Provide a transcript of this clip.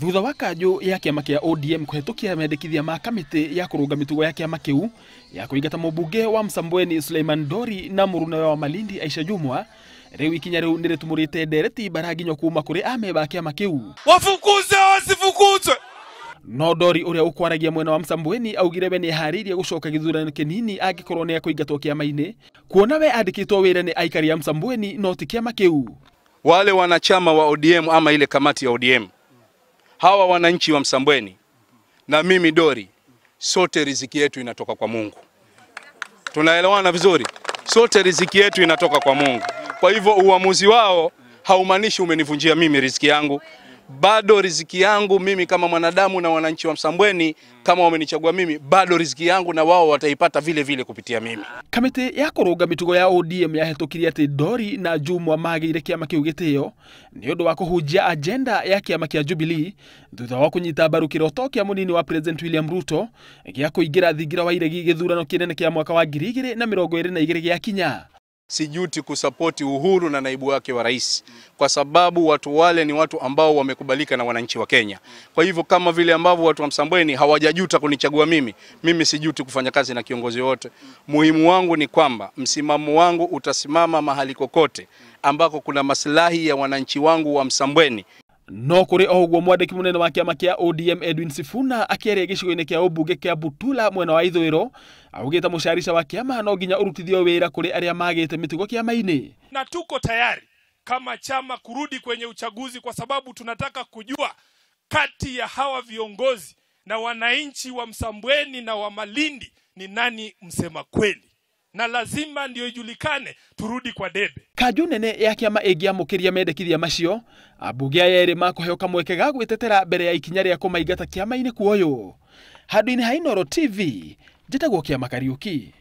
Thutha wa kanjũ ya kĩama kĩa ODM kũhetũkia mendekithia ma kamĩtĩ ya kũrũnga mĩtugo ya kĩama kĩu ya kũingata mũmbunge wa Msambweni Suleiman Dori na mũrunawe wa Malindi Aisha Jumwa, rĩu ikinya rĩu nĩrĩtumũrĩte ndereti mbara nginyo kuma kũrĩ amemba a kĩama kĩu. Wafukuzwe wasifukuzwe. No Dori ũrĩa ũkwaragia mwena wa Msambweni augire we nĩeharĩirie gũcoka gĩthurano kĩnini angĩkorwo nĩekũingatwo kĩama-inĩ, kuona we andĩkĩtwo wĩra nĩ aikari a Msambweni no ti kĩama kĩu. Wale wanachama wa ODM ama ile kamati ya ODM, hawa wananchi wa Msambweni na mimi Dori, sote riziki yetu inatoka kwa Mungu. Tunaelewana vizuri? Sote riziki yetu inatoka kwa Mungu. Kwa hivyo uamuzi wao haumaanishi umenivunjia mimi riziki yangu. Bado riziki yangu mimi kama mwanadamu na wananchi wa Msambweni kama wamenichagua mimi, bado riziki yangu na wao wataipata vile vile kupitia mimi. Kamĩtĩ ya kũrũnga mĩtugo ya ODM yahetũkirie atĩ Dori na Jumwa magĩire kĩama kĩu gĩtĩo nĩ ũndũ wa kũhunjia agenda ya kĩama kĩa Jubilee thutha wa kũnyita mbaru kĩroto kĩa mũnini wa President William Ruto gĩa kũingĩra thingira wa iregi gĩthurano kĩnene kĩa mwaka wa 2022 gĩakinya. Sijuti kusapoti Uhuru na naibu wake wa rais, kwa sababu watu wale ni watu ambao wamekubalika na wananchi wa Kenya. Kwa hivyo kama vile ambavyo watu wa Msambweni hawajajuta kunichagua mimi, mimi sijuti kufanya kazi na kiongozi wote. Muhimu wangu ni kwamba msimamo wangu utasimama mahali kokote ambako kuna maslahi ya wananchi wangu wa Msambweni. No kũrĩ o ũguo mwandĩki mũnene wa kĩama kĩa ODM Edwin Sifuna akĩaria gĩcigo-inĩ kĩa ũmbunge kĩa Butula mwena wa ithũĩro augĩte mũcarica wa kĩama no nginya ũrutithio wĩra kũrĩ arĩa magĩte mĩtugo kĩama-inĩ. Na tuko tayari kama chama kurudi kwenye uchaguzi kwa sababu tunataka kujua kati ya hawa viongozi na wananchi wa Msambweni na wa Malindi ni nani msema kweli. Na lazima ndio ijulikane, turudi kwa debe. Kanjũ nene ya kĩama ĩngĩamũkĩria mendekithia macio, ambunge aya erĩ makũheo kamweke ga gwĩtetera mbere ya ikinya rĩa kũmaingata kĩama-inĩ kuoywo. Handũ-inĩ ha Inooro TV, njĩtagwo Kĩama Kariũki.